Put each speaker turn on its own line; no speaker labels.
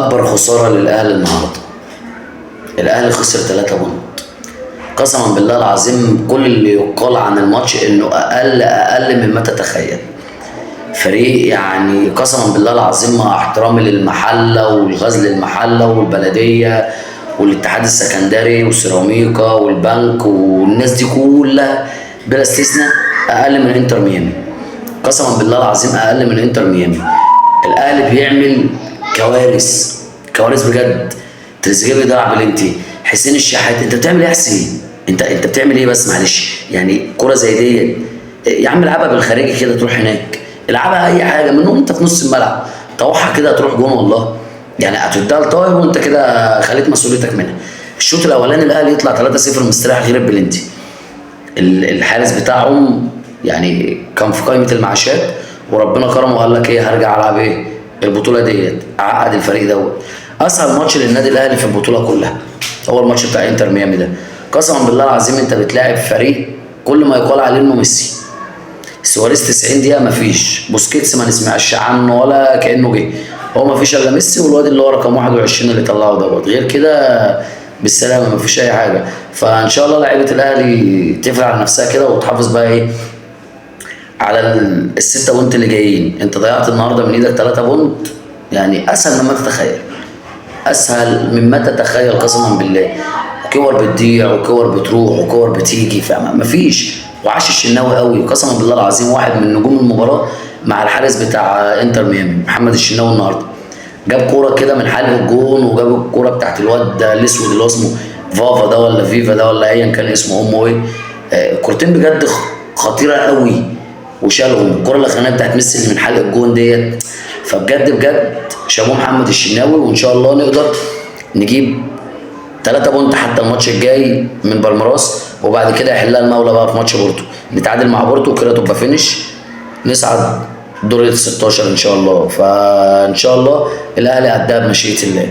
اكبر خسارة للاهلي النهارده. الاهلي خسر 3 point. قسما بالله العظيم كل اللي يقال عن الماتش انه اقل مما تتخيل. فريق يعني قسما بالله العظيم، مع احترامي للمحله والغزل المحلة والبلديه والاتحاد السكندري وسيراميكا والبنك والناس دي كلها بلا استثناء، اقل من انتر ميامي. قسما بالله العظيم اقل من انتر ميامي. الاهلي بيعمل كوارث، كوارث بجد. تريزيجيه بيضيع بلنتي، حسين الشحات انت بتعمل ايه يا حسين؟ انت بتعمل ايه بس؟ معلش يعني كرة زي ديت يا عم العبها بالخارجي كده، تروح هناك العبها اي حاجة من وانت في نص الملعب، طوحها كده تروح جون والله. يعني هتديها لطاهر وانت كده خليت مسؤوليتك منها. الشوط الاولاني الاهلي يطلع 3-0 مستريح غير البلنتي. الحارس بتاعهم يعني كان في قائمة المعاشات وربنا كرمه وقال لك ايه، هرجع العب ايه البطولة ديت، عقد الفريق دوت. اسهل ماتش للنادي الاهلي في البطولة كلها هو الماتش بتاع انتر ميامي ده. قسما بالله العظيم انت بتلاعب فريق كل ما يقال عليه انه ميسي. سواريز 90 دقيقة مفيش، بوسكيتس ما نسمعش عنه ولا كانه جه، هو مفيش الا ميسي والواد اللي هو رقم 21 اللي طلعه دوت، غير كده بالسلامة مفيش اي حاجة. فان شاء الله لعيبة الاهلي تفرح على نفسها كده وتحافظ بقى ايه على الستة point اللي جايين. انت ضيعت النهارده من ايدك 3 point، يعني اسهل مما تتخيل، اسهل مما تتخيل قسما بالله. كور بتضيع وكور بتروح وكور بتيجي، فما مفيش. وعاش الشناوي قوي قسما بالله العظيم، واحد من نجوم المباراة مع الحارس بتاع انتر ميامي محمد الشناوي. النهارده جاب كورة كده من حلق الجون، وجاب الكورة بتاعت الواد ده الاسود اللي هو اسمه فافا ده ولا فيفا ده ولا ايا كان اسمه امه ايه. كورتين بجد خطيرة قوي وشالهم. الكره الاخرانية بتاعت ميسي اللي من حلق الجون ديت. فبجد بجد شابوه محمد الشناوي، وان شاء الله نقدر نجيب 3 point حتى الماتش الجاي من بالميراس، وبعد كده يحلها المولى بقى في ماتش بورتو، نتعادل مع بورتو وكده تبقى finish، نصعد دور ال 16 ان شاء الله. فان شاء الله الاهلي قدها بمشيئة الله.